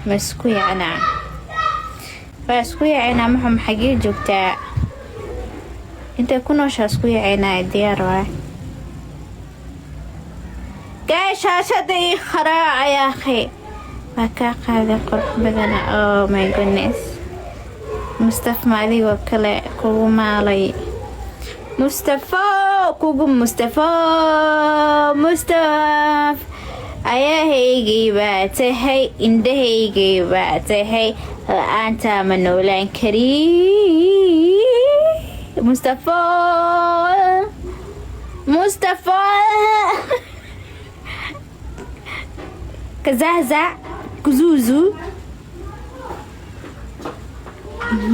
Ma isku yacanaa? Waa isku yacaynaa. Maxum, xagee joogtaa? Intay ku nooshaa isku yacaynaa. Diyaar waay. Gaashaashada ii qaraaca, akhi. Waa kaa qaaday, qurux badana. Oh my goodness, Mustafa, ma adigoo kale kugu maalay? Mustafo kugu, Mustafo, Mustaf, ayahaygay baa tahay, indhahaygay baa tahay, la-aanta ma noolaan kari. Mustafo, Mustafo, kazaza kuzuzu.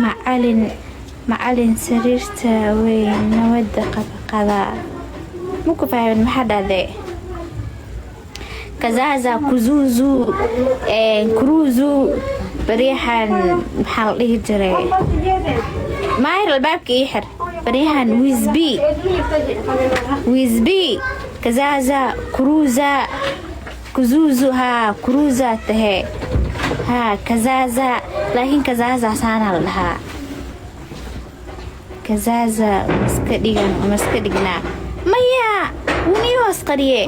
Macalin, macalin, sariirta weyn nabada qabqada. Maku fahmin, maxaa dhahde? Kazaza, kuzuzu, kuruzu. Baryahan maxaa la dhihi jiray? Maahir, albaabka ii xir. Baryahan wisbi wisbi, kazaza, kuruza, kuzuzu. Haa, kuruza tahe. Haa, kazaza, laakiin kazaza saana la dhahaa. Kazaza maska dhigan, maska dhignaa. Maya, wunii hoos qariye.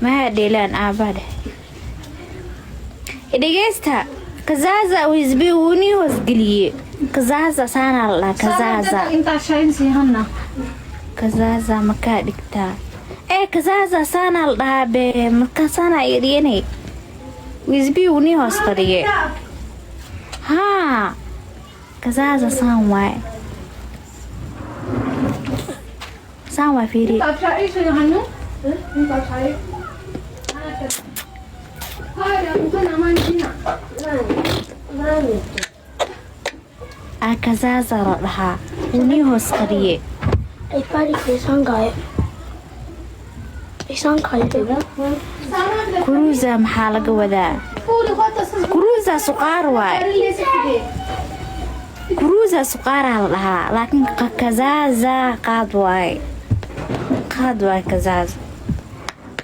Maha dheelaan aabaa dheh. Dhegeysta, kazaza wisbi wunii hoos geliye. Kazaza saana la dhahaa, kazaza. Kazaza makaa dhigtaa? Ee, kazaza saana la dhahaa be. Markaa saana iga dhiganay. Wisbi wunii hoos qariye. Haa, kazaza saan waay, saan waay, fiiri. Aa, kazaza la dhahaa, wunii hoos qariye. Kuruza maxaa laga wadaa? Kuruza suqaar waay. Kuruza suqaaraa la dhahaa, laakiin kazaza qaad waay, qaad waay kazaza.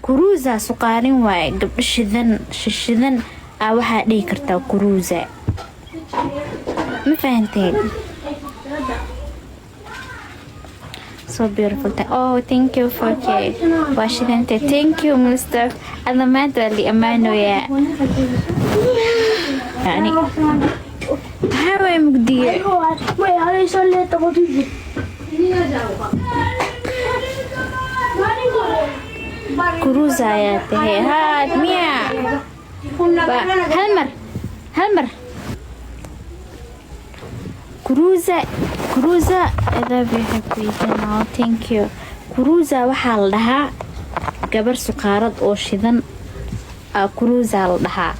Kuruza suqaarin waay. Gabdho shidan shishidan aa waxaa dhihi kartaa kuruza. Ma fahanteen? So beautiful. Oh, thank you for waa shidante. Thank you, Mustaf. Adna maanta waa li ammaanoyaa. Yani maxaa waay mugdiye? Kuruza ayaa tahay. Haad miya? Hal mar, hal mar. Kuruza, kuruza. I love you, happy. Thank you. Kuruza waxaa la dhahaa gabar suqaarad oo shidan aa kuruza la dhahaa.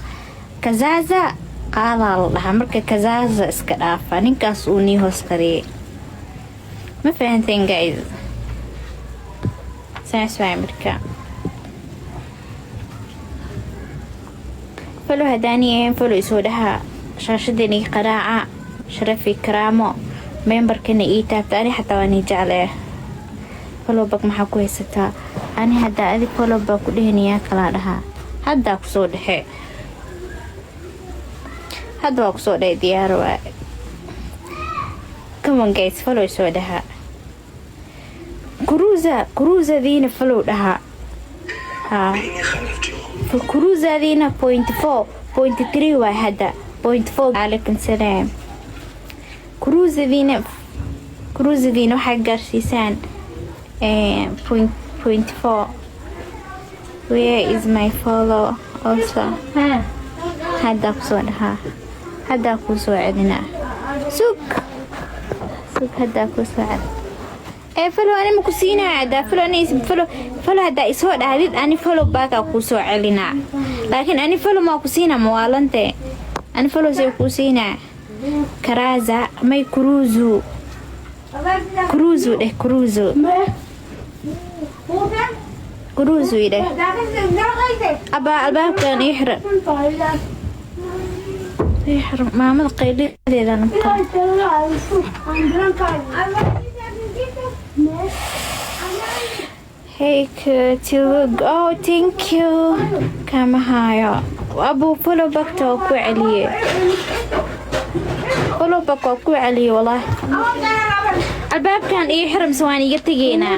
Kazaza qaadaa la dhahaa. Marka kazaza iska dhaafa, ninkaas uu nii hoos qariyay. Ma fahanteen, guys? Saas waay. Marka follow haddaani ahayn, follow isoo dhaha. Shaashadeen ii qaraaca, sharafi karaamo. Memberkana ii taabta. Ani xataa waan ii jeclee. Follow back maxaa ku haysataa? Ani haddaa adig follow baa ku dhehinayaa kalaa dhahaa. Haddaa kusoo dhexe, hadda waa kusoo dhehe. Diyaar waay. Come on, guys, follow isoo dhaha. Kuruza, kuruzadiina follow dhaha. Haa, kuruzadiina 0.4, 0.3 waay hadda, 0.4. Calaykum salaam. Kuruzadiina, kuruzadiina waxaa gaarsiisaan 0.4. Where is my follow also? Haddaa kusoo dhahaa, haddaa kuu soo celinaa. Sug, sug, haddaa kuu soo cel. Ee, follow ani ma ku siinaya. Haddaa follow ani follow, follow haddaa isoo dhahdid, ani follow backaa kuu soo celinaa, laakiin ani follow maa ku siinaa? Mawaalante, ani follow see kuu siinaa? Karaza may, kuruzu, kuruzu dheh, kuruzu, kuruzu i dheh. Abaa, albaabkan ii xira, ii xira. Maamada qaylideedaan maqal. Hey, good to look. Oh, thank you. Kama hayo. Abu, follow backta waa ku celiye. Follow back waa ku celiye, wallahi. Albaabkan ii xir mise waan iga tegaynaa?